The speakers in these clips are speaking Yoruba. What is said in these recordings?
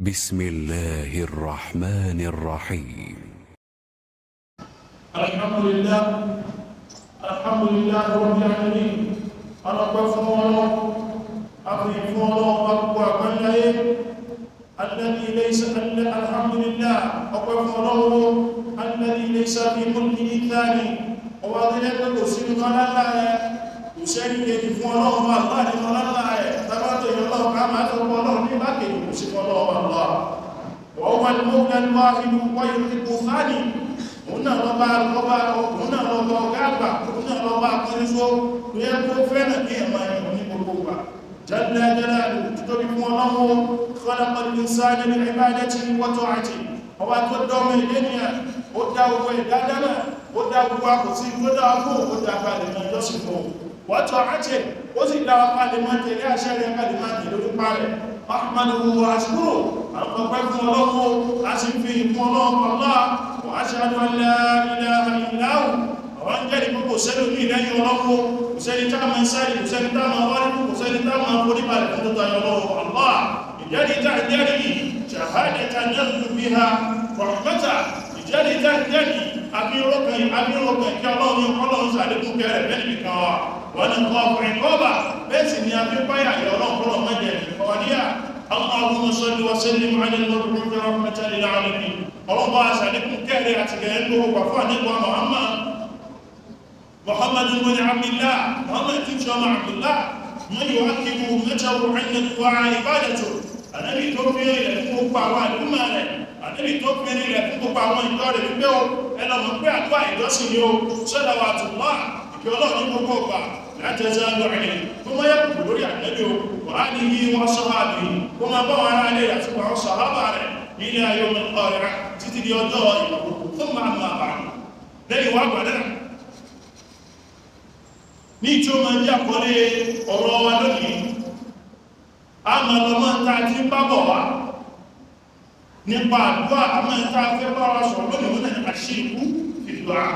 بسم الله الرحمن الرحيم. الحمد لله، الحمد لله رب العالمين. Ọpẹ́ fún Ọlọ́run, àfihàn fún Ọlọ́run gbogbo àgbáyé الذي ليس. الحمد لله، ọpẹ́ fún Ọlọ́run الذي ليس في ملكه ثاني. Ọwọ́ adílẹ́ pé kò sí nínú ọlá rẹ̀, kò sẹ́ni kejì fún Ọlọ́run Allah nínú ọlá rẹ̀. Tábàtò ìyọlọ́run ká máa tó fún Ọlọ́run ní bákejì, kò sí fún Ọlọ́run Allah. وهو المولى الواحد ويحب ثاني. Òun náà lọ́ba lọ́ba, òun náà lọ́ba ọ̀gá àgbà, òun náà lọ́ba akọ́nisọ́ tó yẹ kó fẹ́ràn kí ẹ̀ máa yàn ní gbogbo wa. جل جلاله، títóbi fún Ọlọ́run. خلق الإنسان لعبادته وطاعته. Ọba tó dọ́mọ ìdẹ́nìyàn, ó dá gbogbo ìdádámà, ó dá gbogbo àkòsí tó dá fún, ó dá kalẹ̀ máa jọ́sìn fún وطاعته, ó sì dá kalẹ̀ máa tẹ̀lé àṣẹ rẹ̀, kalẹ̀ máa tẹ̀lé orúkọ rẹ̀. أحمده وأشكره، àpapọ̀ fún Ọlọ́run, a sì fi ìfún Ọlọ́run Allah. وأشهد أن لا إله إلا هو. Àwọn jẹ́rìí pé kò sẹ́ni ní ìlẹ́yìn Ọlọ́run, kò sẹ́ni tá máa ń sáré, kò sẹ́ni tá máa wárí, kò sẹ́ni tá máa forí balẹ̀ fún tó tayọ Ọlọ́run Allah. Ìjẹ́rìí tá jẹ́rìí شهادة نرجو بها رحمته. Ìjẹ́rìí tá jẹ́rìí àbírọ̀kàn kí Ọlọ́run, Ọlọ́run sàlékún kẹrẹ̀ bẹ́ẹ̀ nìkan wa. Wọ́n ní kọ́ ọkùnrin kọ́ọ̀bà bẹ́ẹ̀ sì ni a fi páyà ìyá Ọlọ́run kọ́lọ̀ mẹ́jẹ̀ ìfọwọ́díyà. اللهم صل وسلم على المبعوث رحمة للعالمين. Ọlọ́run aṣàlékún kẹrẹ àti gẹ̀ẹ́ ń gbogbo pàfún àníkọ́ Muhammad, محمد بن عبد الله، محمد tí ọmọ Abdullah. من يؤكد أمته أن الدعاء عبادة. Ànábì tó fi rẹ̀ fún gbogbo àwọn àdúgbò rẹ̀, Ànábì tó fi rẹ̀ fún gbogbo àwọn ìjọ rẹ̀ wípé o ẹlọ́mọ̀ pé àdúrà ìjọsìn ni o. صلوات الله, ìkẹ́ Ọlọ́run ní gbogbo ọgbà لا تزال عليه, kó mọ́ yẹ kò lórí Ànábì o, وآله وصحابه, kó máa bá wọn ará ilé àti àwọn sàhábà rẹ̀, إلى يوم القارعة, títí di ọjọ́ ìgbàgbọ́. ثم أما بعد, lẹ́yìn wá gbàdá ní tí ó máa jẹ́ àkọlé ọ̀rọ̀ wa lónìí, a máa lọ máa ta tí ń bá bọ̀ wá nípa àdúrà. A máa ta fẹ́ bá wa sọ̀rọ̀ lónìí wọn náà, الشرك في الدعاء,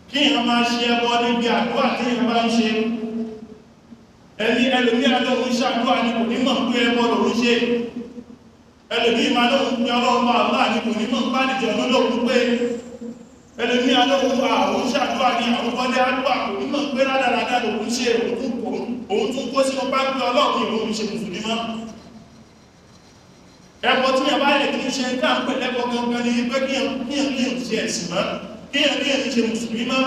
kí èèyàn máa ṣe ẹbọ níbi àdúrà tí èèyàn bá ń ṣe. Ẹni ẹlòmí àlóhun ṣàdúrà ní kò ní mọ̀ pé ẹbọ lòun ṣe. Ẹlòmí máa lóhun pé Ọlọ́run bá Allah ní kò ní mọ̀ pé àlìjọ̀nú lóhun pé. Ẹlòmí àlóhun àwọn ṣàdúrà ní àwọn kọ́lé àdúrà, kò ní mọ̀ pé rádaràdà lòun ṣe. Òun tún kó sínú pápẹ́ Ọlọ́run, ìwọ̀n ṣe mùsùlùmí mọ́. Ẹbọ tí yẹn bá yẹ kí n ṣe ń dáhùn pẹ̀lú ẹbọ gangan ni pé kíyàn ṣe ẹ̀sìn mọ́, kíyàn ṣe mùsùlùmí mọ́,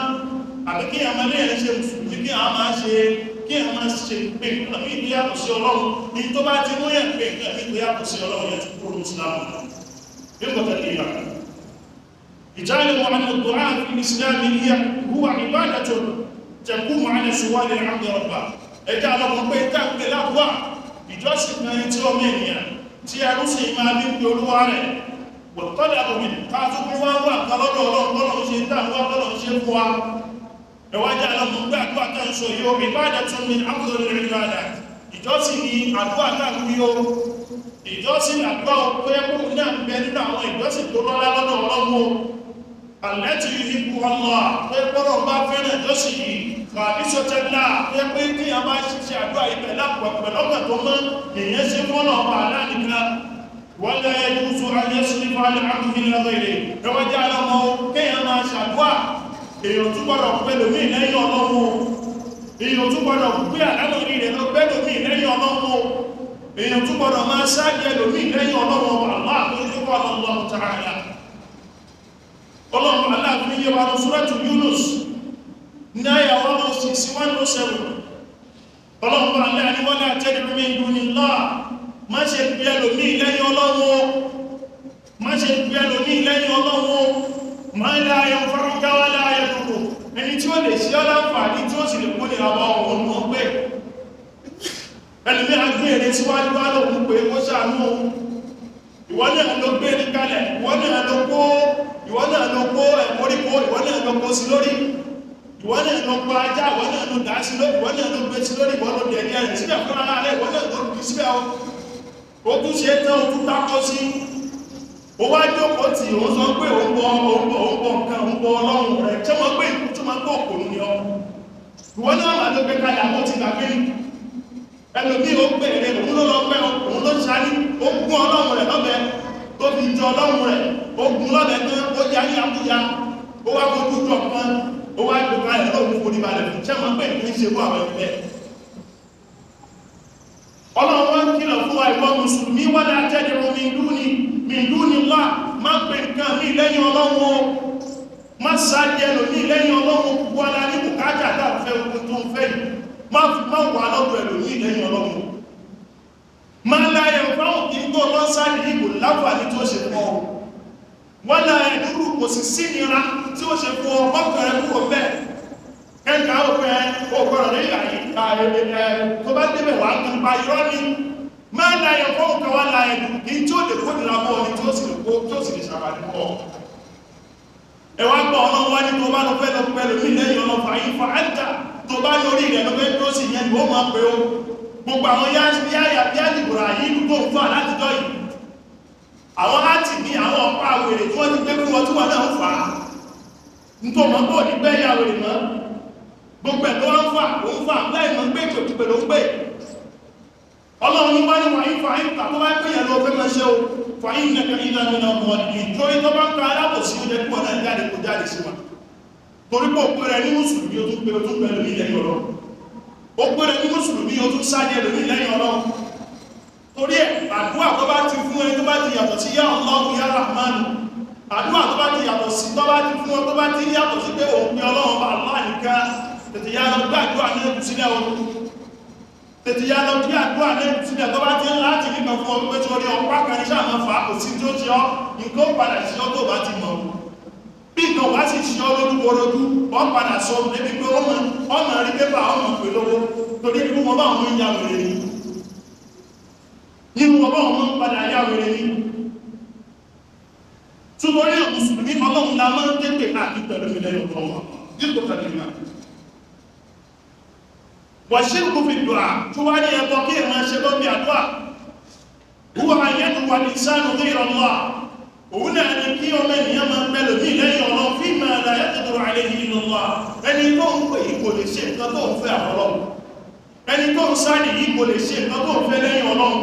àbí kíyàn máa léyàn ṣe mùsùlùmí, kíyàn máa ṣe pé nǹkan mí tó yàtọ̀ sí Ọlọ́run ní. Tó bá ti mú yẹn pé nǹkan mí tó yàtọ̀ sí Ọlọ́run yẹn, ti kúrò mùsùlùmí náà. Bí kò tẹ̀lé ìyá اعلموا أن الدعاء في الإسلام هو عبادة تقوم على سؤال العبد ربه. Ẹjá lọ́mọ pé táǹpé láwọ́ ìjọsìn kan tí ọmọ ènìyàn tí ẹrú sì máa bí pé Olúwa rẹ̀ wọ̀tọ́lẹ̀ àbòmí ká tó kún wá wà kan lọ́dọ̀ Ọlọ́run, tọ́lọ́run ṣe táwọn tọ́lọ́run ṣe fún wa. Ẹwájá lọ́mọ pé àdúrà tá ń sọ yóò عبادة من أفضل العبادات. Ìjọsìn ni àdúrà tá ń wí o. Ìjọsìn àdúrà tó yẹ kó náà ń bẹ nínú àwọn ìjọsìn tó lọ́lá lọ́dọ̀ Ọlọ́run o, التي يحبها الله, pé pọ́lọ̀ bá fẹ́ràn ìjọsìn yìí, خالصة له, pé pé kí a máa ṣiṣẹ́ àdúrà ibẹ̀ lápapọ̀ lọ́kàn tó mọ́, èèyàn ṣe fọ́nà ọba aláàdìkan. ولا يجوز أن يصرف العبد إلى غيره. Ẹwọ́jẹ́ alọ́mọ kéèyàn máa ṣàdúrà, èèyàn tún gbọ́dọ̀ pẹ̀lú mí lẹ́yìn Ọlọ́run. Èèyàn tún gbọ́dọ̀ gbé àlámọ̀rí rẹ̀ lọ pẹ̀lú mí lẹ́yìn Ọlọ́run. Èèyàn tún gbọ́dọ̀ máa ṣáàjì ẹlòmí lẹ́yìn Ọlọ́run ọba Allah tó ń kọ́ الله تعالى. Ọlọ́run aláàfin yẹ wa ní Suratu Yunus ní àyà 106 107. Ọlọ́run bá aláà ní ولا تدع من دون الله, má ṣe pé ẹlòmí lẹ́yìn Ọlọ́run, má ṣe pé ẹlòmí lẹ́yìn Ọlọ́run, ما لا ينفعك ولا يضرك, ẹni tí ó lè ṣe ọ́ láǹfààní, tí ó sì lè kó ní àwọn òun mọ́ pé ẹlòmí àgbé èrè síwájú wá lóhun pé ó ṣàánú òun. Ìwọ náà ló gbé ní kalẹ̀, ìwọ náà ló kó ẹ̀kọ́ríkó, ìwọ náà ló kó sí lórí, ìwọ náà ló pa ajá, ìwọ náà ló dá sí lórí, ìwọ náà ló gbé sí lórí, ìwọ ló dẹ̀jẹ̀ rẹ̀ síbẹ̀ fún ara rẹ̀, ìwọ náà ló dì síbẹ̀. Ó tún ṣe tán, ó tún takọ́ sí, ó wá jókòó tí ó sọ pé òun bọ nǹkan, òun bọ Ọlọ́run rẹ̀. Tí wọ́n gbé ìkú tó máa gbọ́ òkòrò ní ọ? Ìwọ náà wà ló gbé kalẹ̀, àwọn ti gbàgbé ní ẹlòmí. Ó gbé rẹ̀, òun ló lọ pẹ́, òun ló ṣání, ó gún Ọlọ́run. ọlọ́run rẹ̀. Ó gun lọ́bẹ̀ tán, ó yá ní àbúyá, ó wá fojú jọ kan, ó wá gbé kalẹ̀ lóhun forí balẹ̀ fún. Ṣé máa ń pè ní ṣe fún àwọn ẹni bẹ́ẹ̀? Ọlọ́run wọ́n ń kìlọ̀ fún wa, ìwọ mùsùlùmí, wala tad'u min dunillah, má pè nǹkan mí lẹ́yìn ọlọ́run o, má sáàdì ẹlòmí lẹ́yìn ọlọ́run. Gbogbo ala ní bùkátà tá a fẹ́, ogun tó ń fẹ́ yìí, má wà lọ́dọ̀ ẹlòmí lẹ́yìn ọlọ́run. Má láyé fáwọn kì í tó lọ sáàdì yìí, kò láǹfààní tó ṣe fún ọ, wọ́n láyé dúró, kò sì sí nira tí ó ṣe fún ọ. Mọ́kànlá kúrò bẹ́ẹ̀ kẹ́kẹ́ àwọn òfin ògbọ́rọ̀ ní ìlà tó bá débẹ̀ wà ń pa irọ́ ní. Máa láyé fún ọkọ̀ wá láyé dúró kí tí ó lè kó nira mọ́ ní tí ó sì lè kó tí ó sì lè ṣàbàdì mọ́ ẹ wá gbọ́. Ọlọ́run wá ní tó bá lọ fẹ́ lọ pẹ̀lú mí lẹ́yìn ọlọ́fà yìí fa áńtà tó bá lórí rẹ̀ lọ fẹ́ tó sì yẹn ni ó máa pé ó gbogbo àwọn yáyà bí àdìbòrò yìí tó ń fà látijọ́ yìí, àwọn áàtì ní àwọn ọ̀pá wèrè tí wọ́n ti gbé fún wọn tí wọ́n náà ń fà á nítorí wọn bò ní bẹ́ẹ̀ yà wèrè mọ́. Gbogbo ẹ̀ tó wá ń fà, ó ń fà láì mọ́ gbé ètò ìpè ló ń gbé. Ọlọ́run ní wá ní wàyí fàáyín tà tó bá gbé yẹn lọ fẹ́ máa ṣe o, fàáyín nẹ̀kẹ́ ìlànà ọmọ ìtorí tó bá ń ka alábòsí, ó jẹ́ kí wọ́n náà jáde, kó jáde sí wọn, torí pé ó pé rẹ ní mùsùlùmí, ó tún pé, ó tún pẹ̀lú ní lẹ́yìn ọlọ́run. Ó pé rẹ ní mùsùlùmí, ó tún sáájẹ lórí lẹ́yìn ọlọ́run. Torí ẹ̀, àdúrà tó bá ti fún ẹ tó bá ti yàtọ̀ sí yá Allahu yá Rahmanu, àdúrà tó bá ti yàtọ̀ sí, tó bá ti fún ọ, tó bá ti yàtọ̀ sí pé òun pé ọlọ́run bá Allah nìkan, tètè yá lọ gbàdúrà ní ẹkùn sílẹ̀ o, tètè yá lọ bí àdúrà ní ẹkùn sílẹ̀. Tó bá ti ń láti nìkan fún ọ pé torí ọpá kan ní sáà máa fà á, kò sí tó ṣe ọ, nǹkan ó padà sí ọ tó bá ti mọ̀. Bí nǹkan wá sì ṣe ọ lójúkorojú, ọ padà sọ débi pé ọmọ rí pépà, ọmọ pè lówó, torí bí wọn bá wọn ń ya wèrè ni, nínú wọn bá wọn ń padà ya wèrè ni. Túbọ̀rí mùsùlùmí, ọlọ́run la máa ń tètè àti pẹ̀lú mi lẹ́yìn ọ̀tọ̀ wọn dípò pẹ̀lú mi. Wàṣírkù fi dùà tó wá ní ẹbọ kí èèyàn ṣe bọ́ bí àdúà, huwa an yad'uwa al-insanu ghayra Allah, òun náà ni kí ọmọ ènìyàn máa pẹ̀lú ní lẹ́yìn ọlọ́run, fima la yaqdiru alayhi illa Allah. Ẹni tó ń pè yìí kò lè ṣe nǹkan tó ń fẹ́ àfọlọ́run, ẹni tó ń sáàdì yìí kò lè ṣe nǹkan tó ń fẹ́ lẹ́yìn ọlọ́run.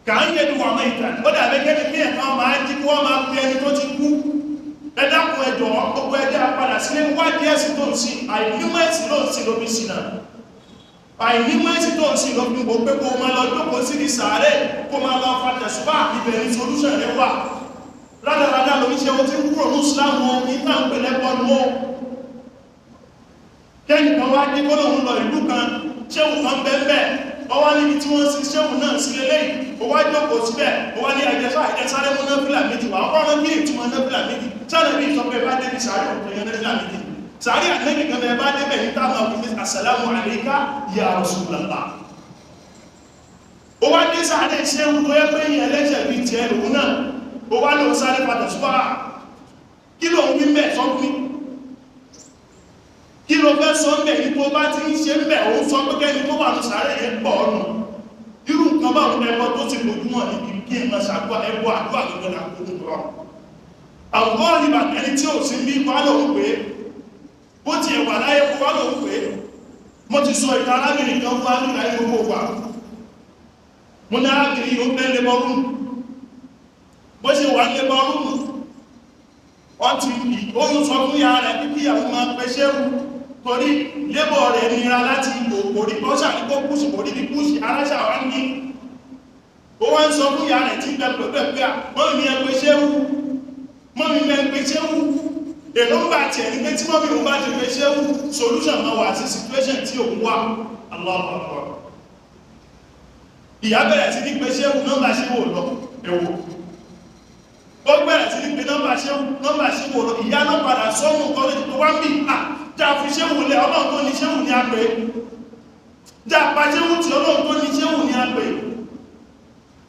Kà ń yẹ dùn àwọn ìtàn, ó dàbí kẹ́ni kí ẹ̀ka máa jí kí wọ́n máa pe ẹni tó ti kú. Ẹ dákun, ẹ jọ̀ọ́, gbogbo ẹjẹ́ apàdà sílé, wádìí ẹ̀sìn tó ń sìn. Àìnímọ̀ ẹ̀sìn ló ń sìn ló fi sìn náà, àìnímọ̀ ẹ̀sìn tó ń sìn ló fi wò pé kó máa lọ jókòó sí ní sàárẹ̀, kó máa lọ fa tẹ̀sùbá, ibẹ̀ ní solution rẹ wà. Rádaràdà ló ń ṣe, ohun tí ń kúrò ní Islam wọn ní tá ń pè lẹ́pọ̀ nù ó. Kẹ́nìkan wá dé kó lóun lọ ìlú kan, ṣéwù kan bẹ́ẹ̀, ọwá níbi tí wọ́n sin ṣéwù náà sí lélẹ́yìn, ó wá jókòó síbẹ̀, ó wá ní àjẹsà ẹ̀sáré mú náfìlà méjì wá. Ọkọ̀ ọ̀rọ̀ kí ìtumọ̀ náfìlà méjì sáré bí ìsọ pé bá débi sáré ọ̀tọ̀ yẹn, náfìlà méjì sáré ànẹ́bì kan bẹ́ẹ̀ bá débẹ̀ ní táwọn ọkùnrin assalamu alayka ya Rasulullah. Ó wá dé sáré ṣéwù tó yẹ pé yẹn ẹlẹ́ṣẹ̀ bíi tiẹ̀ lòun náà, ó wá lóun sáré padà súpà. Kí lòun wí mẹ́? Sọ fún mi, kí ló fẹ́ sọ ń bẹ̀ ní tó bá ti ń ṣe ń bẹ̀? Òun sọ pé kẹ́ni tó wà ní sàárẹ̀ yẹn pọ̀ ọ̀nà irú nǹkan bá òun. Ẹbọ tó ti lójúmọ̀ níbi kí ẹ máa ṣàdúrà, ẹbọ àdúrà gbogbo náà kó tó rọ àwọn ìbà. Ẹni tí ò sí bí wá lòun pé bó ti ẹ̀wà láyé kó wá lòun pé. Mo ti sọ ìta arábìnrin kan fún alúgbà yìí gbogbo wà. Mo ní arábìnrin yìí ó bẹ́ labour room. Bó ṣe wà ní labour room, wọ́n ti ó ń sọ fún ìyá rẹ̀ kí ìyàwó máa pẹ́ṣẹ́ wù, torí labour rẹ̀ nira láti orí bọ́ṣà ní kó push, orí ní push aláṣà wá ní. Ó wá ń sọ fún ìyá rẹ̀ tí ń bẹ pẹ̀lú ẹ̀pẹ́ à, mọ́mí ẹgbẹ́ ṣé wù, mọ́mí ẹgbẹ́ ṣé wù. Èròǹgbà tiẹ̀ ní pé tí mọ́mí òun bá ti pẹ́ ṣé wù, solution máa wà sí situation tí òun wà. Allahu Akbar. Ìyá bẹ̀rẹ̀ sí ní pé ṣé wù, nọ́mbà ṣé wò lọ ẹ̀wò. Ó bẹ̀rẹ̀ sí ní pé nọ́mbà ṣé wù, nọ́mbà ṣé wò lọ. Ìyá náà padà sọ́mù kọ́lẹ́jì tó wá ń bì à já fi ṣéwù lẹ, ọlọ́run tó ní ṣéwù ní apẹ́ já pa ṣéwù tí ọlọ́run tó ní ṣéwù ní apẹ́.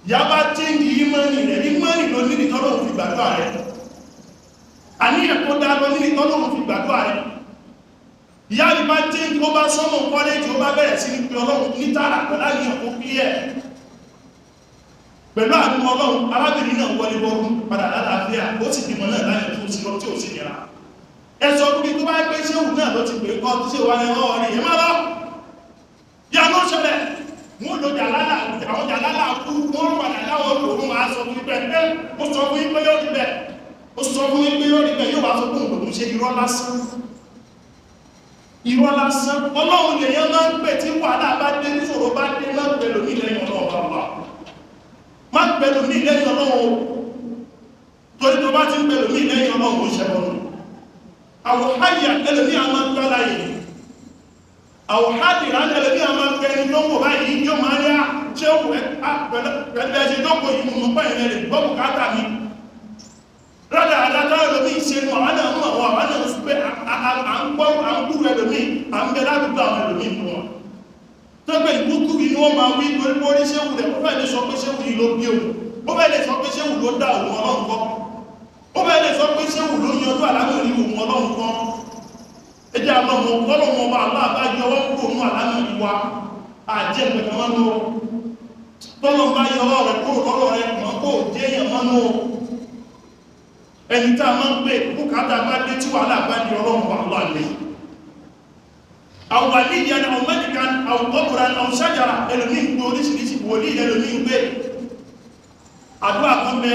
Ìyá bá change ìmánì rẹ̀. Ìmánì ló níbi tọ́lọ́run fi gbàdúrà rẹ̀, àníyàn tó dá lọ níbi tọ́lọ́run fi gbàdúrà rẹ̀. Ìyá mi bá change, ó bá sọ́mọ̀ kọ́lẹ́jì, ó bá bẹ̀rẹ̀ sí ní pé ọlọ́run ní tààrà pẹ̀lú àníyàn tó clear. Pẹ̀lú àánú ọlọ́run, arábìnrin náà wọlé bọ́rún padà lálàáfíà, ó sì bímọ náà láyọ̀ tó sí lọ tí ò sí nira. Ẹ̀sọ́ bí tó bá gbé ṣéwù náà ló ti pè kọ́ tí ṣe wà ní ọwọ́ rí ẹ má lọ yà ló ṣẹlẹ̀. Wọ́n lo jàlálà, àwọn jàlálà kú, wọ́n padà láwọn lòun máa sọ fún pé ẹ́ ó sọ fún pé yóò rí bẹ́ẹ̀, ó sọ fún pé yóò rí bẹ́ẹ̀, yóò wá sọ fún òun ṣe irọ́ lásán, irọ́ lásán. Ọlọ́run lèyàn máa ń pè tí wàhálà bá dé, níṣòro bá dé, má pẹ̀lú ní lẹ́yìn Ọlọ́run bá má pẹ̀lú ní lẹ́yìn Ọlọ́run, torí tó bá ti ń pẹ̀lú ní lẹ́yìn Ọlọ́run ó ṣẹbọnù. Àwòháyà ẹlòmí a máa ń gbá láyé, àwòhádìrá ẹlòmí a máa ń gbẹni tó wò báyìí yóò máa rí à ṣé ó pẹ̀lú ẹṣẹ lọ́pọ̀ yìí mú pẹ́ ìrẹ́ rẹ̀ gbọ́ bùkátà mi. Rádà àdáta ẹlòmí ìṣẹ́nu àwọn náà mú àwọn àwọn náà sọ pé à ń gbọ́ à ń kúrò ẹlòmí à ń bẹ ládùúgbò àwọn ẹlòmí nù wọn. Tọ́gbẹ̀ ìkúkú yìí ni wọ́n máa wí torí pé orí ṣéwù rẹ̀, ó fẹ́ lè sọ pé ṣéwù yìí ló bí òun, ó fẹ́ lè sọ pé ṣéwù ló dá òun Ọlọ́run kọ́, ó fẹ́ lè sọ pé ṣéwù ló yanjú àlámọ̀rí òun Ọlọ́run kọ́. Ẹjẹ́ àlọ́mọ ọlọ́run ọba aláàbá yọ ọwọ́ kúrò mú àlámọ̀rí wa àjẹ́ ìpẹ̀kẹ́ mọ́nú o. Tọ́lọ́ bá yọ ọwọ́ rẹ̀ kúrò lọ́rọ̀ rẹ̀ mọ́ kó jẹ́ èèyàn mọ́nú o. Ẹni tá a máa ń pè bùkátà bá dé tí wàhálà bá di Ọlọ́run wà lọ́lẹ̀. Àwàlíyàn àwọn mẹ́díkan àwọn ọkùnrin àwọn ṣájára ẹlòmí ń gbé oríṣiríṣi wòlíì ẹlòmí ń gbé. Àdúrà kan bẹ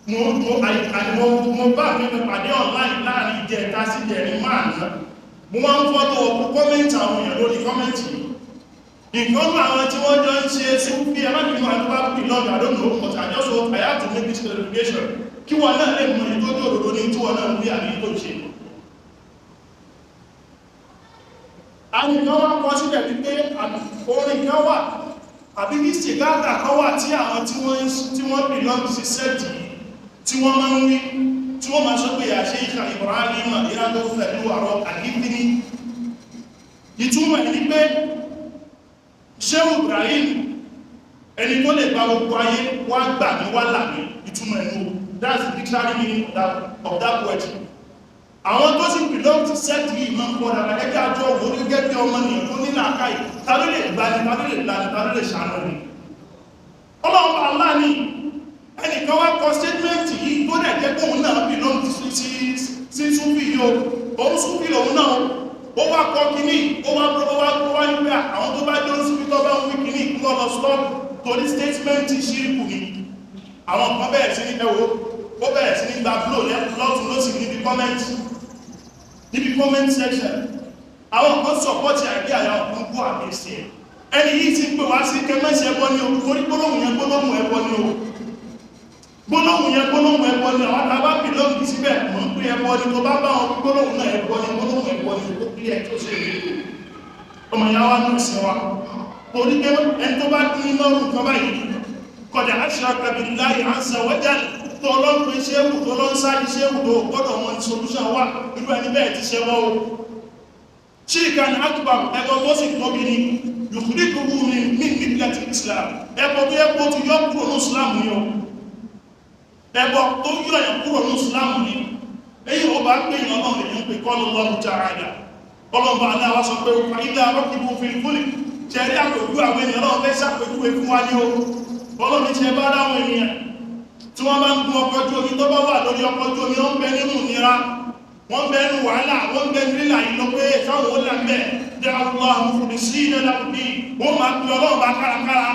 mo bá mi pàdé online láàrin ìjẹta sí ìjẹrin márùn-ún. Mo wá ń fọ́lọ́ ọkọ̀ kọ́mẹ́ntì àwọn èèyàn lórí kọ́mẹ́ntì yìí. Ìkọ́nù àwọn tí wọ́n jọ ń ṣe súnfí alábìnrin àdúrà belong, I don't know, but I just hope I have to make this clarification. Kí wọ́n náà lè mọ ìtọ́jú òdodo ní tí wọ́n náà ń rí àbí tó ń ṣe. Àwọn kan wá kọ síbẹ̀ wípé orin kan wà àbí ní ṣìgáàtà kan wà tí àwọn tí wọ́n belong sí sẹ́ẹ̀tì tí wọ́n máa ń wí, tí wọ́n máa sọ pé àṣẹ ìkà Ibrahim ìrádọ́ pẹ̀lú àrọ àgídíní. Ìtumọ̀ ní pé Ṣéhù Ibrahim ẹni tó lè gba gbogbo ayé wá gbà mí wá là mí, ìtumọ̀ ẹnu, that's the dictionary meaning of that word. Àwọn tó sì belong to sect yìí máa ń kọ́ dára ẹgbẹ́ àjọ òwò gẹ́gẹ́ bí ọmọ nìyàn tó ní làákàyè, ta ló lè gbani, ta ló lè lani, ta ló lè ṣàánú ni? Ọlọ́run Allah ni. Ẹnìkan wá kọ statement yìí tó dẹ̀ jẹ́ pé òun náà belong to sí Súfì yìí o, òun Súfì lòun náà, ó wá kọ kínní, ó wá ó wá ó wá nígbà àwọn tó bá jọ ń Súfì tó bá ń wí kínní kí wọ́n lọ stop torí statement ṣíríkù ni. Àwọn kan bẹ̀rẹ̀ sí ní ẹwọ́, ó bẹ̀rẹ̀ sí ní gba blow lọ́tún lọ́sì níbi comment, níbi comment section. Àwọn kan support àìdí, àwọn kan kú àgbèsè ẹ̀. Ẹni yìí ti ń pè wá sí kẹmẹ́sì ẹbọ ní o, torí gbólóhùn yẹn gbólóhùn ẹbọ ní o, gbólóhùn yẹn gbólóhùn ẹbọ ní. Àwọn tá a bá belong síbẹ̀ mọ̀ ń pé ẹbọ ní, tó bá bá wọn gbólóhùn náà ẹbọ ní, gbólóhùn ẹbọ ní, ó kílẹ̀ tó ṣe rí ọmọ ìyá wa náà sí wa. Torí pé ẹni tó bá ní lọ́rùn kan báyìí kọjá ashraka billahi azza wa jalla, tó ọlọ́run pé ṣéwù tó lọ́n sáré ṣéwù tó gbọ́dọ̀ mọ solution wà, irú ẹni bẹ́ẹ̀ ti ṣẹbọ o. Ṣíríkà ní akbar, ẹbọ tó sì tóbi ni, yukhrijuhu min millati Islam, ẹbọ tó yẹ kó ti yọ kúrò ní Islam ni o, ẹbọ tó yọ yẹn kúrò ní Islam ni. Èyí ò bá pè yàn Ọlọ́run èyàn pè kọ́ lọ́wọ́ ta'ala. Ọlọ́run bá aláwa sọ pé idha rakibu fil fulk, ṣẹ̀rí àpèjú àwọn ènìyàn Ọlọ́run fẹ́ ṣàpèjúwe fún wa ní o. Ọlọ́run ṣe bá ráwọn ènìyàn tí wọ́n bá ń gun ọkọ̀ ojú omi, tó bá wà lórí ọkọ̀ ojú omi, wọ́n ń bẹ nínú ìnira, wọ́n ń bẹ nínú wàhálà, wọ́n ń bẹ nínú ìlà ìlọ pé sáwọn ó là ń bẹ̀ dé Allah mukhlisina lahu-ddin. Wọ́n máa pe Ọlọ́run bá kárakára,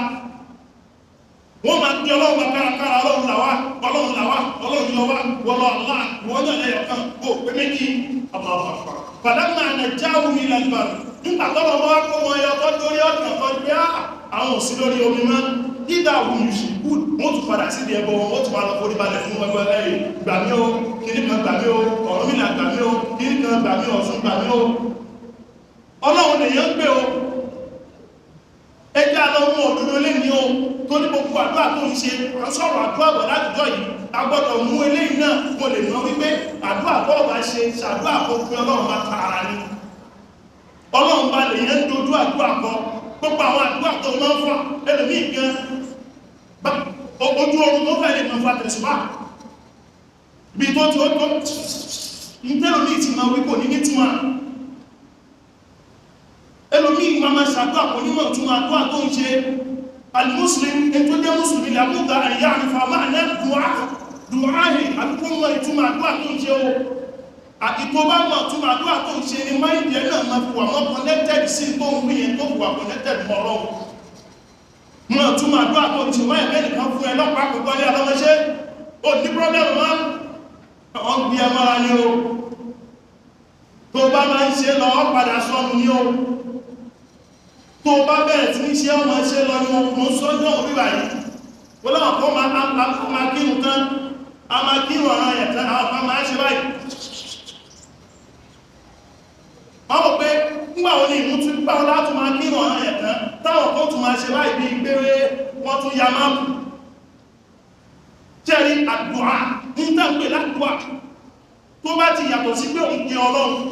wọ́n máa pe Ọlọ́run bá kárakára, Ọlọ́run làwá, Ọlọ́run làwá, Ọlọ́run yọ wá, wọlọ́ Allah, wọ́n náà lẹ́yọ̀ kan kó pé méjì. Allahu akbar. Falamma najjahum ila al-barr, nígbà tọ́lọ́ wọn wá kó wọn yọ tó lórí ọ̀nà kan pé àwọn ò sí lórí omi mọ́, dídá òun yìí wọ́n tún padà sí ẹbọ wọn, wọ́n tún wà lọ forí balẹ̀ fún ẹgbẹ́ ẹ̀yìn gbàmí o, kìíní kan gbàmí o, Ọ̀rúnmìlà gbàmí o, kìíní kan gbàmí o, Ọ̀ṣun gbàmí o. Ọlọ́run lèyàn ń gbé o. Ẹjẹ́ alọ́mú òdodo lé ní o, tó ní gbogbo àdúrà tó ń ṣe, sọ̀rọ̀ àdúrà bọ̀ látijọ́ yìí, a gbọ́dọ̀ mú eléyìí náà kó lè mọ̀ wípé àdúrà tó bá ṣe ṣàdúrà kó pé Ọlọ́run bá tààrà ni. Ọlọ́run bá lèyàn ń dojú àdúrà kọ. Gbogbo àwọn àdúrà tó máa ń fà ẹlòmíì gan ojú oorun tó fẹ́ lè mọ̀ fà tẹ̀sùbá bí tó tí ó tó ń tẹ́lòmíì ti máa wí kò ní nítumọ̀. Ẹlòmíì máa máa ṣàdúrà kò ní mọ̀ túmọ̀ àdúrà tó ń ṣe. Al-Muslim, ẹni tó jẹ́ mùsùlùmí làbúdà àyà àrífà máa ná dùáhì àbíkó mọ̀ ìtumọ̀ àdúrà tó ń ṣe o. Àti tó bá mọ̀ túmọ̀ àdúrà tó ń ṣe ni máìndì ẹ̀ náà máa fi wà mọ́ connected sí tó ń wí yẹn, tó fi wà connected mọ́ Ọlọ́run. Mọ̀ túnmọ̀ àdúrà tó ti wáyé mẹ́nìkan fún ẹ lọ́pàá àkọ́kọ́ ní alọ́mọṣẹ́. Ó ní pọ́blẹ́mù máa ń gbé ẹmọ́ra ní o. Tó bá máa ń ṣe lọ, ọ́ padà sọnù ní o. Tó bá bẹ̀rẹ̀ tí ní ṣe ọmọ ṣe lọ ní ọkùnrin sọ́jọ́ orí báyìí. Wọ́n láwọn kan máa kírun tán, a máa kírun ọ̀ràn ẹ̀ tán, àwọn kan máa ṣe báyìí. Wọ́n wò pé nígbà wo ni ìmú tún báwọn látún máa kírun ọ̀ràn ẹ̀ tán, táwọn kan tún máa ṣe báyìí bíi pé wọ́n tún ya máàpù. Jẹ́rí àdúà ní tàbí ládùà tó bá ti yàtọ̀ sí pé òun kí Ọlọ́run,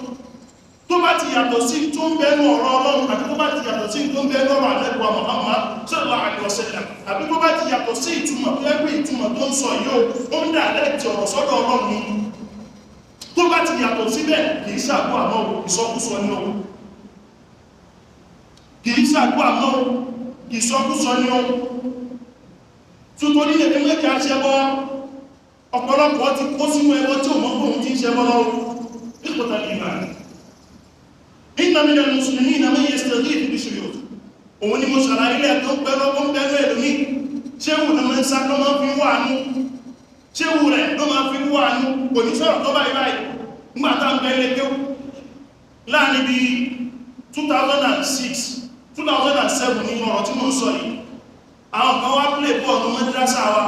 tó bá ti yàtọ̀ sí tó ń bẹnu ọ̀rọ̀ Ọlọ́run, àbí tó bá ti yàtọ̀ sí tó ń bẹnu ọ̀rọ̀ Ànábì wa Muhammad sallallahu alaihi wasallam, àbí tó bá ti yàtọ̀ sí ìtumọ̀ tó ẹgbẹ́ ìtumọ̀ tó ń sọ yóò ó ń dàrẹ́tì ọ̀rọ̀ sọ́dọ̀ Ọlọ́run ni. Tó bá ti yàtọ̀ síbẹ̀ kìí ṣàdúà mọ́, ìsọkúsọ ni o. Kìí ṣàdúà mọ́, ìsọkúsọ ni o. Tuntun ní ẹgbẹ́ mẹ́ta ṣẹbọ, ọ̀pọ̀lọpọ̀ ti kó sínú ẹbọ tí ò mọ̀ pé òun ti ń ṣẹbọ lọ́wọ́. Ìkọ̀tà ìmọ̀ inna min al-muslimina man yastaghithu bi shuyukh. Òun ni mo ṣàlàyé lẹ́ tó pẹ́ lọ́wọ́ ń bẹ́nu ẹ̀lòmí. Ṣéwù ló máa ń sá ló máa fi wà nú. Ṣéwù rẹ̀ ló máa fi wà nú. Kò ní sọ̀rọ̀ tó báyìí báyìí. Nígbà tá ń bẹ ilé kéwú láàrin bí 2006 2007 ní ọ̀rọ̀ tí mo ń sọ yìí. Àwọn kan wá play bọ́ọ̀lù mọ́dírásà wa.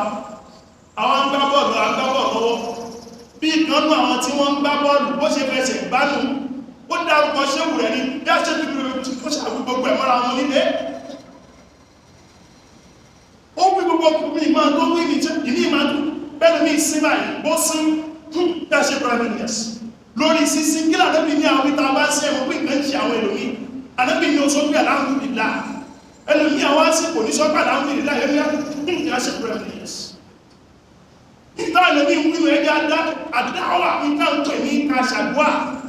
Àwọn ń gbá bọ́ọ̀lù, à ń gbá bọ́ọ̀lù lọ́wọ́. Bí ìkan nú àwọn tí wọ́n ń gbá bọ́ọ̀lù bó ṣe fẹsẹ̀ gbánú, ó dárúkọ ṣéwù rẹ̀ ní bí a ṣe fi ó ṣàwí gbogbo ẹ̀ mọ́ra wọn nílé. Ó wí gbogbo ọkùnrin ìmọ̀ tó wí ní ìní ìmọ̀ tó bẹ́ẹ̀ ní ìsín báyìí bó sín bí a ṣe prime minister lórí sísín kí làdébí ní àwọn ìta bá sí ẹ̀mọ́ pé nǹkan ń ṣe àwọn ẹlòmíì. Àdébí ní oṣù pé alhamdulillah, ẹlòmíì àwọn àsìkò ní sọ́pẹ́ alhamdulillah ẹ̀mí bí a ṣe prime minister. Ìta ẹlòmíì ń wíwẹ̀ ẹjẹ́ àdáwà ìta ń pè ní kàṣàdúà.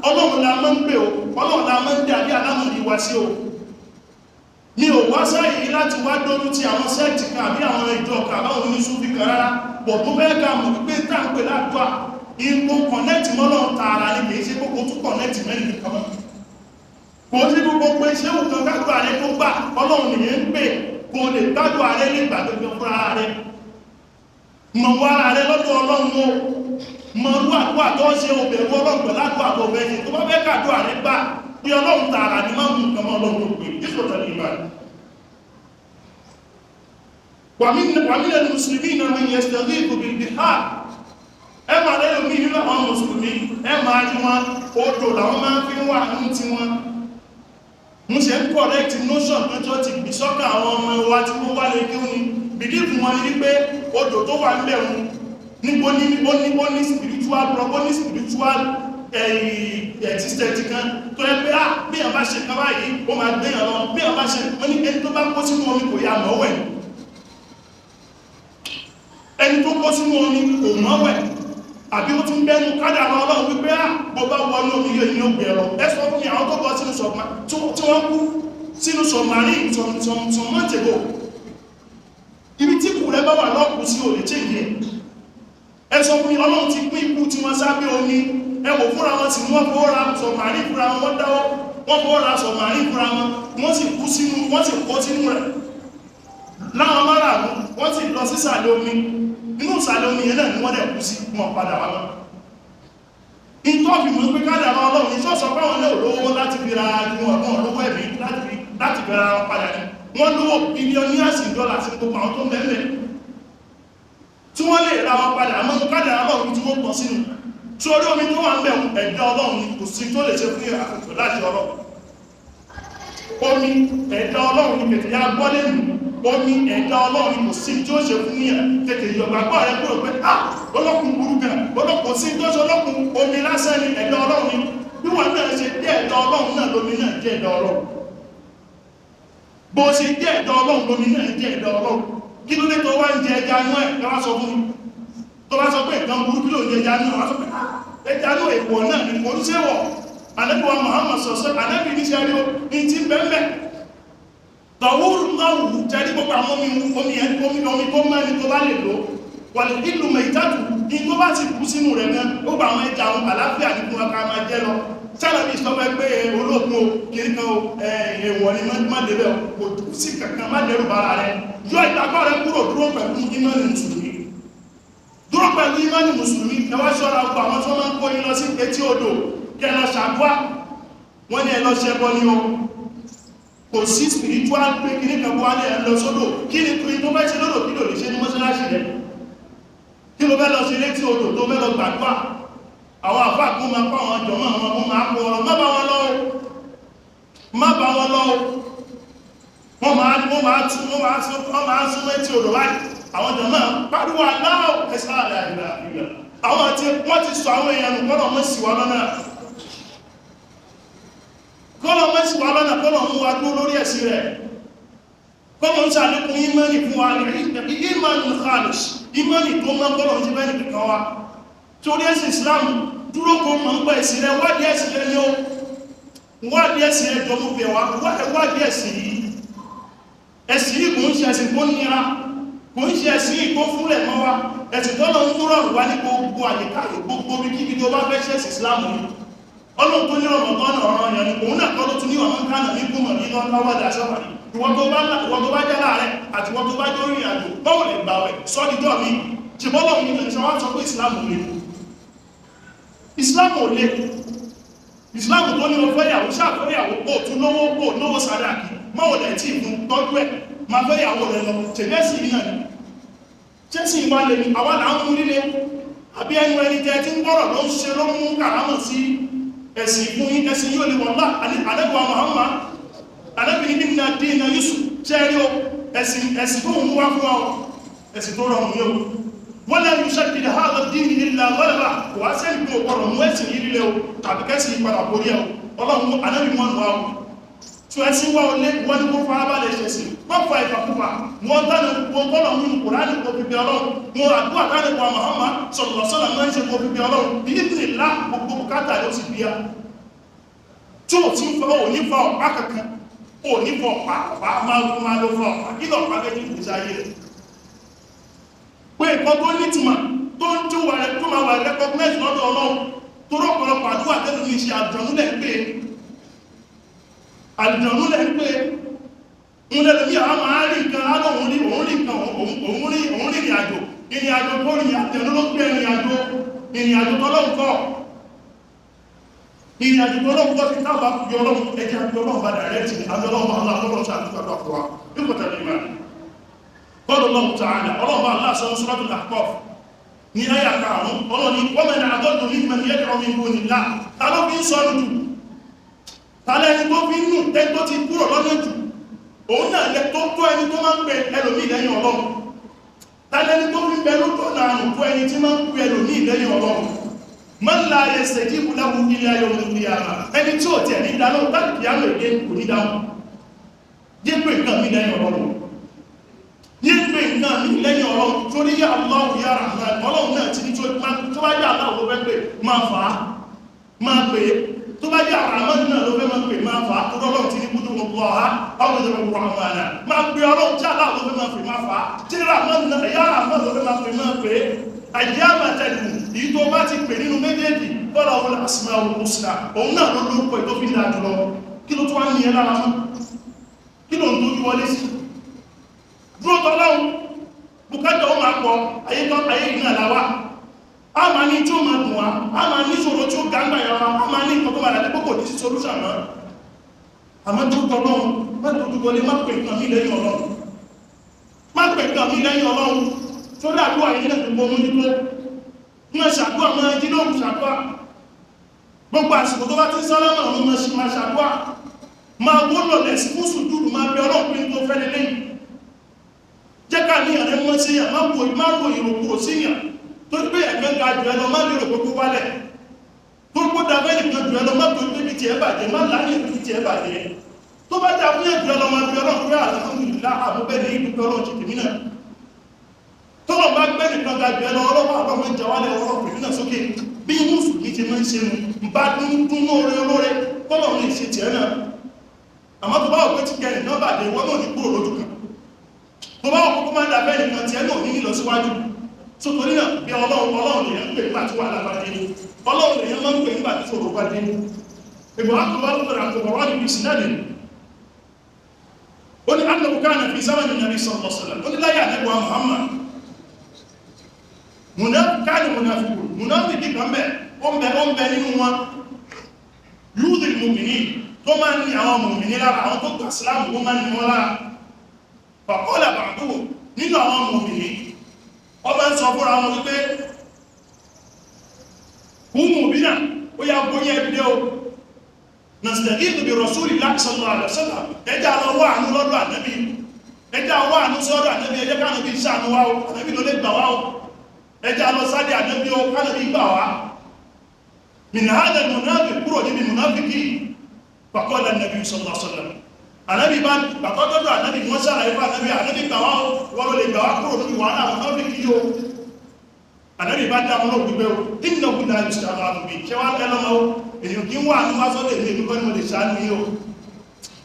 Ọlọ́run la máa ń pè o, Ọlọ́run la máa ń dà bí alámọ̀rí wa sí o. Mi ò wá sáyé láti wá dójú ti àwọn sẹ́ẹ̀tì kan àbí àwọn ìjọ kan àbáwọn oníṣúfì kan rárá. Bọ̀ tó fẹ́ ká mọ̀ wípé tá ń pè ládùá, ipò kọ̀nẹ́tì mọ́lọ́run tààrà ni, kìí ṣe kókó tún kọ̀nẹ́tì mẹ́rin nìkan mọ́. Kò sí gbogbo pé ṣéwù kan kádùá rẹ tó gbà, Ọlọ́run nìyẹn ń pè kó lè gbádùn rẹ lè gbàgbé fúnra rẹ. Mọ̀ wá ara rẹ lọ́dọ̀ Ọlọ́run o. Mọ̀rú àdúrà tó ṣe òbẹ̀rù Ọlọ́run pẹ̀lú àdúrà tó bẹ́ẹ̀ ṣe. Tó bá fẹ́ kàdúrà rẹ gbà bí Ọlọ́run tààrà ni máa ń mú nǹkan mọ́ Ọlọ́run tó pè é. Ìṣòro ìmọ̀ wàmílẹ̀ mùsùlùmí náà man yastaghithu bil bihar. Ẹ máa lẹ́yìn omi nínú àwọn mùsùlùmí, ẹ máa rí wọn, odò làwọn máa ń fi wà ní tiwọn. Mo ṣe ń correct notion tó tó ti gbì sọ́kà àwọn ọmọ wa tí wọ́n wá lè kí ní belief wọn ni wípé odò tó wà ń bẹ̀ wọn níbo ní ó ní ó ní spiritual ó ní spiritual existence kan tó yẹ pé bí èèyàn bá ṣe kan báyìí ó máa gbé èèyàn lọ, bí èèyàn bá ṣe wọ́n ní ẹni tó bá kó sínú omi kò yá mọ́wẹ̀, ẹni tó kó sínú omi kò mọ́wẹ̀, àbí ó tún bẹ́nu kádàrá Ọlọ́run wípé bó bá wọnú omi yóò ní ó gbé lọ. Ẹ sọ fún mi àwọn tó kọ sínú sọ̀gbọ́n tí wọ́n kú sínú submarine some months ago, ibi tí kù rẹ bá wà lọ́kù sí òlè change ẹ̀. Ẹ sọ fún mi Ọlọ́run ti pín ikú tí wọ́n sábẹ́ omi, ẹ wò fúnra wọn sì wọ́n fọwọ́ ra submarine fúnra wọn, wọ́n dáwọ́ wọ́n fọwọ́ ra submarine fúnra wọn, wọ́n sì kú sínú, wọ́n sì kó sínú rẹ̀ láwọn márààrún, wọ́n sì lọ sísàlẹ̀ omi. Inú ìsàlẹ̀ omi yẹn náà ni wọ́n dẹ̀ kú sí, wọn padà wá mọ́. Ìtọ́fì mú pé kádàrá Ọlọ́run ìṣọ́sọ báwọn náà lówó láti fi ra ju ọ̀gbọ́n lówó ẹ̀mí láti fi ra wọn padà ní. Wọ́n lówó billionaires in dollars ní gbogbo àwọn tó mẹ́lẹ̀ tí wọ́n lè ra wọn padà, àmọ́ kádàrá Ọlọ́run tí wọ́n pọ̀ sínú. Tí orí omi tó wà ń bẹ̀ ẹ̀dá Ọlọ́run ni kò sí tó lè ṣe fún àkókò láti Ọlọ́run. Omi ẹ̀dá Ọlọ́run ni kètè yá gbọ́ lẹ́nu. Omi ẹ̀dá Ọlọ́run ni kò sí tí ó ṣe fún yẹn. Tètè yọ̀gbàgbọ́ rẹ kúrò pé ọlọ́kùn burú gan, ọlọ́kùn sí tó ṣe ọlọ́kùn, omi lásán ni ẹ̀dá Ọlọ́run ni. Bí wọ́n náà ṣe jẹ́ ẹ̀dá Ọlọ́run náà lómi náà jẹ́ ẹ̀dá Ọlọ́run. Bó ṣe jẹ́ ẹ̀dá Ọlọ́run lómi náà jẹ́ ẹ̀dá Ọlọ́run. Kí ló dé tó wá ń jẹ ẹja inú ẹ̀? Ẹ wá sọ fún mi. Tó bá sọ pé nǹkan burú kí ló ń jẹ ẹja inú ẹ̀? Wá sọ pé ẹja inú èèwọ̀ náà ni kò ń ṣe wọ̀. Ànábì wa Muhammad sọ̀sọ́, Ànábì ní ṣe rí o, ní ti bẹ́ẹ̀ tọ̀wúrù náà wù jẹ́rí gbogbo àwọn omi ẹ̀ omi tó mọ́ ẹni tó bá lè lò wà lè ìlú mẹ́ìtàtù ní tó bá ti kú sínú rẹ̀ gan, ó gba àwọn ẹja àwọn àlàáfíà ní fún ọkà máa jẹ́ lọ. Sálàbí sọ fẹ́ pé olóògùn o, kìí kan o, èèwọ̀ ni má débẹ̀ o, kò sí kankan, má dẹrù bara rẹ. Yọ ìgbàgbọ́ rẹ kúrò, dúró pẹ̀lú ìmánì mùsùlùmí. Dúró pẹ̀lú ìmánì mùsùlùmí. Ẹ wá ṣọ́ra gbọ́ àwọn tí wọ́n máa ń kó yín lọ sí etí odò kí ẹ lọ ṣàdúà. Wọ́n ní ẹ lọ ṣẹbọ ni o. Kò sí spiritual pé kí ní kan bó wá ní ẹ lọ sódò. Kí ni tó fẹ́ ṣe lódò, kí ló lè ṣe ní mọ́ṣáláṣí rẹ̀? Kí ló fẹ́ lọ ṣe létí odò tó fẹ́ lọ gbàdúrà? Àwọn àfáà kún máa kọ́ àwọn jọmọ́ àwọn ọmọ máa kó ọ̀rọ̀, má bá wọn lọ o, má bá wọn lọ o. Wọ́n máa wọ́n máa tún wọ́n máa tún wọ́n máa sún létí odò báyìí. Àwọn jọmọ́ pariwo aláwọ̀ ẹ̀sán àlẹ́ àìlà ìlà. Àwọn tí wọ́n ti sọ àwọn èèyàn nù, kọ́nà mọ́ sí wa lọ́nà. Kọ́nà mọ́ sí wa lọ́nà, kọ́nà mú wa dúró lórí ẹ̀sìn rẹ̀. Kọ́nà ń ṣàlékún ìmánì fún wa ní ìmánì khalis, ìmánì tó mọ́ kọ́nà ń ṣe bẹ́ẹ̀ nìkan wa. Torí ẹ̀sìn Islam dúró kó mọ̀ ń gbọ́ ẹ̀sìn rẹ̀, wádìí ẹ̀sìn rẹ̀ ni ó wádìí ẹ̀sìn rẹ̀ jọ mú bẹ̀ wá, wádìí ẹ̀sìn yìí. Ẹ̀sìn yìí kò ń ṣe ẹ̀sìn tó nira, kò ń ṣe ẹ̀sìn yìí tó fúnlẹ̀ mọ́ wa. Ẹ̀sìn tó lọ ń rọrùn wá ní gbogbo àyíká, gbogbo bí kíbi tó bá fẹ́ ṣe ẹ̀sìn Islam ni. Ọlọ́run tó ní Ramadan ọ̀rọ̀ yẹn ni, òun náà kọ́ ló tún ní ọmọ kánà ní kúmọ̀ ní lọ́wọ́dà sọ́wọ́dì. Ìwọ tó bá jẹ́ láàrẹ̀ àti ìwọ tó bá jẹ́ orí ìrìnàjò, báwo lè gbàwẹ̀ sọ́díjọ́ mi? Ṣùgbọ́n ní ìṣẹ́ wá sọ pé Islam ò le. Islam ò le. Islam tó ní o fẹ́yàwó, ṣàfẹ́yàwó, kò tún lówó, kò lówó sàdáàkì, mọ́ ò lẹ̀ tí ìfún tọ́jú ẹ̀, máa fẹ́yàwó rẹ̀ lọ. Ṣèbẹ́sì yìí náà ni. Ṣẹ́sì ìwà lè ní àwa là ń mú líle. Àbí ẹnu ẹni tẹ́ tí ń gbọ́rọ̀ ló ń ṣe ló mú kàrámọ̀ sí ẹ̀sìn fún yín, ẹ̀sìn yóò lè wọ́n lá. Ànábì Muhammad, Ànábì ní inna dina yusr, ṣe rí o, ẹ̀sìn tó ń wá fún wa o, ẹ̀sìn tó rọrùn yóò. Wọ́n lẹ́nu iṣẹ́ kìdì hadha ad-din illa ghalaba, kò wá sẹ́ni kò gbọ́dọ̀ mú ẹ̀sìn yìí líle o, tàbí kẹ́sìn padà borí ẹ̀ o. Ọlọ́run Ànábì wọn wá o. Tí ẹ̀sìn wá o lé, wọ́n ní kó farabalẹ̀ ṣẹ̀sìn, wọ́n fa ìfàkúfà, wọ́n tánà wọ́n kọ́lọ̀ nínú Kùránì kò fi bí Ọlọ́run, wọ́n àdúrà tánà kò Muhammad sallallahu alaihi wasallam máa ń ṣe kò fi bí Ọlọ́run, bí ìdílé gbogbo bùkátà ló sì bíyà. Tí ò tí ń fa ò ní fa ọ̀pá kankan, ò ní fa ọ̀pá, ọ̀pá máa ń máa ló fa ọ̀pá, kí lọ̀pá fẹ́ kí ìgbésí ayé rẹ̀? Pé nǹkan tó nítumọ̀ tó ń tó wà rẹ̀ tó máa wà recognize lọ́dọ̀ Ọlọ́run, tó rọ̀pọ̀lọpọ̀ àdúrà tẹ́lẹ̀ ní ṣe àjọ̀nú lẹ̀ ń pè é. Àjọ̀nú lẹ̀ ń pè é. Ń lẹ́nu bí àwọn máa rí nǹkan, alóhun rí, òun rí nǹkan, òun rí, òun rí ìrìn àjò. Ìrìn àjò tó rìn àjọ̀nú ló gbé ìrìn àjò, ìrìn àjò tọ́lọ́hun kọ́. Ìrìn àjò tọ́lọ́hun kọ́ sí tábà fi Ọlọ́run, ẹjẹ́ àti Ọlọ́run bá dàrẹ́tì, àti Ọlọ́run bá aláàkọ́lọ́ ṣàtúntò fún wa. Nípòtà ní ìmọ̀. Qala Allahu ta'ala, Ọlọ́run bá Allah sọ ní Suratul Ahqaf ní àyà karùn-ún, Ọlọ́run ní wa man adallu mimman yad'u min dunillah. Ta ló fi ń sọnù jù? Ta lẹ́ni tó fi ń nù, tẹ́ni tó ti kúrò lọ́nà jù? Òun náà lẹ tó tó ẹni tó máa ń pe ẹlòmíì lẹ́yìn Ọlọ́run. Ta lẹ́ni tó fi ń bẹ lójú ọ̀nà àrùn tó ẹni tí máa ń pe ẹlòmíì lẹ́yìn Ọlọ́run? Man la yastajibu lahu ila yawmil qiyamah. Ẹni tí ò tiẹ̀ ní dáná, láti kìyàmù èdè kò ní dáhùn. Yé pé nǹkan mi lẹ́yìn Ọlọ́run. Yé pé nǹkan mi lẹ́yìn Ọlọ́run. Torí yá Allahu ya Rahman, Ọlọ́run náà ti ní tó bá jẹ́ Allah ló fẹ́ pè máa fà á, máa pè é. Tó bá jẹ́ Rahman náà ló fẹ́ máa pè máa fà á. Torí Ọlọ́run ti ní kúndùn gbogbo ọ̀há, ọ̀hún ìjọba Rahman náà. Máa pè Ọlọ́run tí Allah ló fẹ́ máa pè máa fà á. Tí Rahman náà, ya Rahman ló fẹ́ máa pè máa pè é. Àyàmà tẹ̀lú, èyí tó bá ti pè nínú méjèèjì, bọ́lá òun asmaul husna, òun náà ló lórúkọ ètò fi dáa jùlọ. Kí ló tún wá ní ẹ lára mọ́? Kí ló ń tójú wọlé sí? Dúró tọ́lọ́run, bùkátà ó máa pọ̀, ayé tán ayé yìí náà láwá. A máa ní tí ó máa dùn wá, a máa ní ìṣòro tí ó gbangba yà wá, a máa ní nǹkan tó máa dàbí pé kò ní sí solution mọ́. Àmọ́ dúró tọ́lọ́run, má tójú wọlé, má pè nǹkan mí lẹ́yìn Ọlọ́run. Má pè nǹkan mí lẹ́yìn Ọlọ́run. Torí àdúrà yìí náà gbogbo mójútó. Máa ṣàdúrà, máa jí lóhùn ṣàdúrà. Gbogbo àsìkò tó bá ti ń sálámà òun máa ṣàdúrà. Máa wó lọ̀lẹ̀ sí fún sùdúrù, máa bẹ Ọlọ́run pé tó fẹ́ lélẹ́yìn. Jẹ́ ká ní àrẹ mọ́ sí yàn, má wo ìròkúrò sí yàn. Torí pé ẹ̀gbẹ́ ga jù ẹ lọ, má lérò pé kó wálẹ̀. Tó kó da fẹ́ nìkan jù ẹ lọ, má tó débi tiẹ̀ bàjẹ́, má láyé débi tiẹ̀ bàjẹ́. Tó bá dá fún yàn jù ẹ lọ, máa bẹ Ọlọ́run pé alhamdulillah, àmúbẹ́ ní ìdúpẹ́ Ọlọ́run ti tèmi náà. Tọ́lọ̀ bá gbẹ́ nìkan ga jù ẹ lọ, ọlọ́pàá àbọ̀mọ́ ń jawálẹ̀ ọ̀rọ̀ pèmí náà sókè. Bí mùsùlùmí ti máa ń ṣe nu, bá dún lóore olóore, tọ́lọ̀ ní ìṣe tiẹ̀ náà. Àmọ́ tó bá wò pé ti kẹ nìkan bàjẹ́, ìwọ náà ní kúrò lójú kan. Tó bá wò kókó máa ń dàbẹ́ nìkan tiẹ̀ náà ní lọ síwájú. So torí náà, bí Ọlọ́run, Ọlọ́run lèèyàn ń pè nígbà tí wàhálà bá dé. Ọlọ́run lèèyàn máa ń pè nígbà tí ṣòro bá dé. Ìgbà wà tó rà àtọ̀bọ̀rọ̀ ní ìsinadì. Ó ní annahu kana fi zamani nabi sallallahu alaihi wasallam. Ó ní láyé àdẹ́gbà Muhammad. Kana munafiqun. Munafiki kan bẹ̀, ó ń bẹ nínú wọn. Yudhil mu'minin. Tó máa ń ní àwọn mùmìnì lára, àwọn tó gbà sílámù ó máa ń ní wọn lára. Faqala ba'duhum nínú àwọn mùmìnì. Ọba ń sọ fúnra wọn wípé kúmù bínà ó yá gbóyẹ ẹbí o nastaghithu bi rasulillahi sallallahu alaihi wasallam ẹjá lọ wà àánú lọ́dọ̀ ànábì ẹjá wà àánú sọ́dọ̀ ànábì ẹjẹ́ kánàbí ṣàánú wá o ànábì ló lè gbà wá o ẹjá lọ sáré ànábì o kánàbí gbà wá min hadha al-munafiq kúrò níbi munafiki faqala an-nabi sallallahu alaihi wasallam ànábì bá gbàtọ́dọ̀dọ̀ ànábì wọ́n ṣàlàyé fún ànábì ànábì gbà wá o wọ́n ló lè gbà wá kúrò níbi wàhálà munafiki yóò ànábì bá dá wọn lóògùn gbígbẹ́ o innahu la yustaghathu bihi ṣe wá lẹ́lọ́mọ́ o èyàn kí ń wà ní wá sọ́dọ̀ èmi èmi kọ́ ni mo lè ṣàánú yín o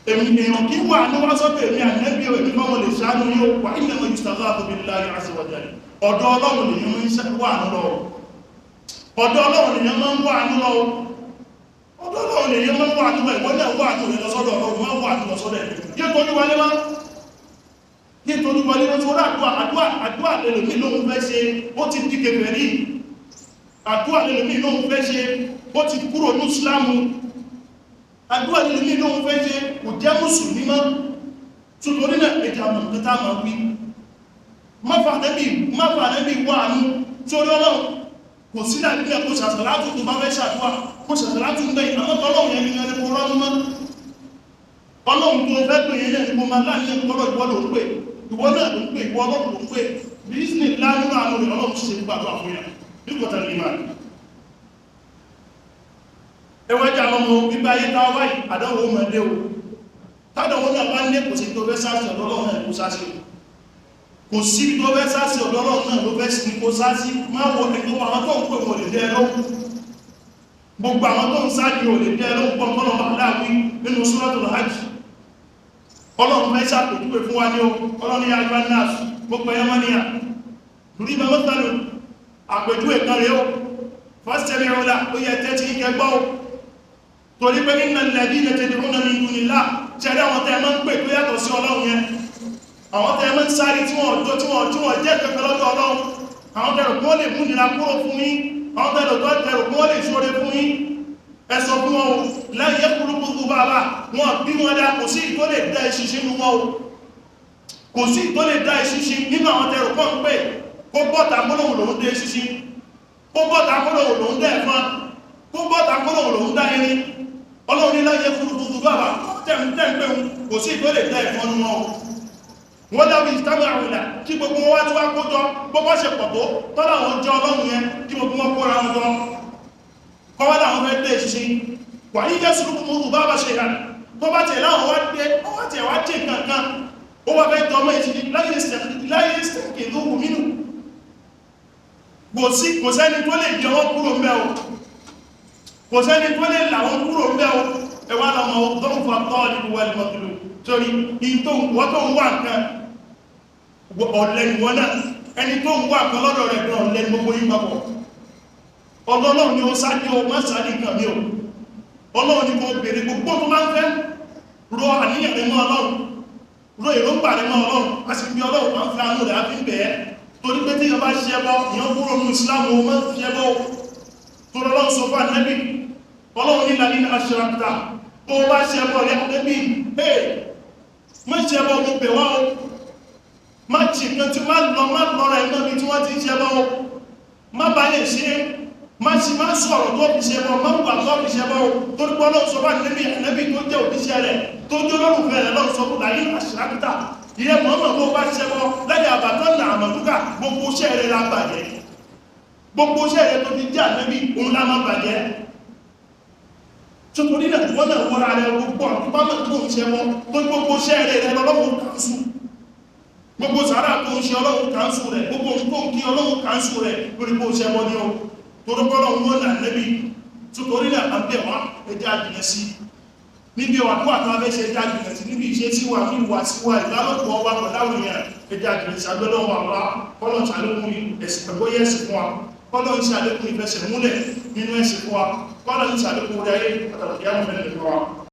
èyàn kí ń wà ní wá sọ́dọ̀ èmi ànábì o èmi kọ́ mo lè ṣàánú yín o wà innama yustaghathu billahi azza wa jalla ọ̀dọ̀ Ọlọ́run lèyàn máa ń wà ní lọ ọ̀dọ̀ Ọlọ́run lèyàn máa ń wà ní lọ ọ̀dọ̀ Ọlọ́run lèyàn máa ń wà ní lọ ìwọ náà wà ní lọ sọ́dọ̀ Ọlọ́run máa wà ní lọ sọ́dọ̀ ẹ̀ yé torí wọlé wá nítorí wọlé wọ́n tí wọ́n àdúwà àdúwà àdúwà lẹ́lòmí lóhun fẹ́ ṣe ó ti di kèfèrí àdúwà lẹ́lòmí lóhun fẹ́ ṣe ó ti kúrò ní ìsìlámù àdúwà lẹ́lòmí lóhun fẹ́ ṣe kò jẹ́ mùsùlùmí mọ́ tuntun náà ẹja mọ̀ nǹkan tá máa wí má fà nẹ́bí wà nú torí Ọlọ́run kò sí láti kó ṣàṣàlátù tó bá fẹ́ ṣàdúwà kó ṣàṣàlátù ń gbẹ̀yìn àmọ́ tọ́lọ́run yẹn ní ẹni kó rọ́nú mọ́ Ọlọ́run tó fẹ́ pè yẹn ní kó máa láàrin ẹ̀kọ́ ìwọ ló ń pè ìwọ náà ló ń pè ìwọ Ọlọ́run ló ń pè bísí lánàá àwọn Ọlọ́run ṣe gbàdúrà fún yà nígbàtà ní máa ẹwà jẹ́ àwọn ọmọ gbígbá ayé tá wáyìí àdánwò ó máa dé o tádánwò náà bá ń lé kò sí tó fẹ́ sáàsì ọ̀dọ̀ Ọlọ́run náà kò sáàsì kò sí tó fẹ́ sáàsì ọ̀dọ̀ Ọlọ́run náà ló fẹ́ sí kò sáàsì máa wọ ẹgbẹ́ àwọn tó ń pè wọ́n lè dẹ́ lọ́wọ́ gbogbo àwọn tó ń sáàdì ò lè dẹ́ lọ́wọ́ pọ̀ tọ́lọ́ bá láàwí nínú Suratul Hajj Ọlọ́run fẹ́ ṣàpèjúwe fún wa ní o Ọlọ́run ní àjọ náà gbogbo ẹyọ mọ́ níyà lórí mẹ́mọ́tàlù àpèjúwe kan rèé o fastami'u lahu ó yẹ tẹ́tí kẹgbọ́ o torí pé innal ladhina tad'una min dunillah ṣẹlẹ̀ àwọn tẹ́ máa ń pè tó yàtọ̀ sí Ọlọ́run yẹn àwọn tẹ́ máa ń sáré tí wọ́n jọ tí wọ́n tí wọ́n jẹ́ kẹfẹ́ lọ́dọ̀ Ọlọ́run àwọn tẹ́rù kí wọ́n lè mú nira kúrò fún yín àwọn tẹ́rù tó tẹ́rù kí wọ́n lè ṣoore fún yín ẹ sọ fún wọn o la yakhluqu dhubaba wọn bí wọn dá kò sí tó lè dá eṣinṣin nínú wọn o kò sí tó lè dá eṣinṣin nínú àwọn tẹ́rù kọ́ ń pè kó bọ́ta kólóhùn lòún dé eṣinṣin kó bọ́ta kólóhùn lòún dá ẹ̀fọn kó bọ́ta kólóhùn lòún dá irin Ọlọ́run ní la yakhluqu dhubaba tẹ́ǹtẹ́ǹpé kò sí tó lè dá ẹ̀fọn nínú wọn o wọ́n dábí ìtàmà àwìlà kí gbogbo wọn wá tí wá kójọ gbogbo ṣe pọ̀ tó tọ́lá wọn jẹ́ Ọlọ́run yẹn kí gbogbo wọn kóra wọn jọ kọ́wọ́ láwọn fẹ́ dé ṣiṣẹ́ wà ní jẹ́ sùúrù mú bá bá ṣe ìhàn tó bá tẹ̀ láwọn wá dé ó wá tẹ̀ wá jẹ́ kankan ó wá fẹ́ jọmọ́ ìṣiṣẹ́ láyé sẹ́kẹ̀ ló wù mínú kò sẹ́ni tó lè jọ wọ́n kúrò ńbẹ̀ o kò sẹ́ni tó lè là wọ́n kúrò ńbẹ̀ o ẹwà lọ́mọ dọ́nfà tọ́ọ̀lù wal matlub torí wọ́n tó ń wà nǹkan ọ̀lẹ́ ìwọ náà ẹni tó ń wà kan lọ́dọ̀ rẹ̀ gan ọ̀lẹ́ gbogbo yín papọ̀ Ọlọ́run ni ó sáájú o má sáájú nǹkan mi o Ọlọ́run ni kò bèèrè gbogbo tó máa ń fẹ́ rọ àníyàn rẹ mọ́ Ọlọ́run rọ èròǹgbà rẹ mọ́ Ọlọ́run a sì fi Ọlọ́run máa ń fi àánú rẹ̀ á fi ń bẹ̀ ẹ́ torí pé tí ìyàn bá ṣe ẹbọ ìyàn kúrò ní Ìsìlámù o máa ń fi ẹbọ tó lọ́lọ́run sọ fún Ànábì Ọlọ́run ní ìlànà aṣọ́ra tó bá ṣe ẹbọ rẹ Ànábì má ṣe ẹbọ mo bẹ̀ wá o má ṣe kan tí má lọ má lọ́ra ẹ̀mọ́ mi tí wọ́n ti ń ṣe ẹbọ o má bá lè ṣe má ṣe má sọ̀rọ̀ tó fi ṣe ẹbọ má wà tó fi ṣe ẹbọ o torí pé Ọlọ́run sọ bá níbi Ànábì tó jẹ́ òjíṣẹ́ rẹ̀ tó jẹ́ olólùfẹ́ rẹ̀ lọ́run sọ fún láyé àṣàkítà ìyẹn mọ̀ọ́mọ̀ tó bá ṣe ẹbọ lẹ́yìn àbàtọ́ nà àmọ̀dúkà gbogbo iṣẹ́ rẹ̀ la bàjẹ́ gbogbo iṣẹ́ rẹ̀ tó fi jẹ́ Ànábì òun la má bàjẹ́ torí náà wọ́n náà wọ́n rẹ̀ gbogbo àtúbámọ̀ tó ń ṣe wọn tó gbogbo iṣẹ́ rẹ̀ rẹ̀ lọ́lọ́run kàńsù gbogbo sàárà tó ń ṣe Ọlọ́run kàńsù rẹ̀ gbogbo tó ń kí Ọlọ́run kàńsù rẹ̀ lórí bó ṣe wọ́n ní o torí pọ́lọ́run wọ́n là nẹ́bí torí náà àbẹ̀ wá ẹjẹ́ àjìnà sí níbi àdúrà tó abẹ́ ṣe ẹjẹ́ àjìnà sí níbi ìṣe sí wa ní ìwà sí wa ìbálòpọ̀ wa pẹ̀lú àwọn èèyàn ẹjẹ́ àjìnà sí agbẹ́lọ́wọ́ àwa kọ́lọ̀ ṣàlékún ẹ̀sìn àgbóyè ẹ̀sìn fún wa kọ́lọ̀ ṣàlékún ìfẹsẹ̀múlẹ̀ nínú ẹ̀sìn fún wa Kọ́nà ti sàlékún orí ayé àtàkìyà mẹ́rin lọ́wọ́.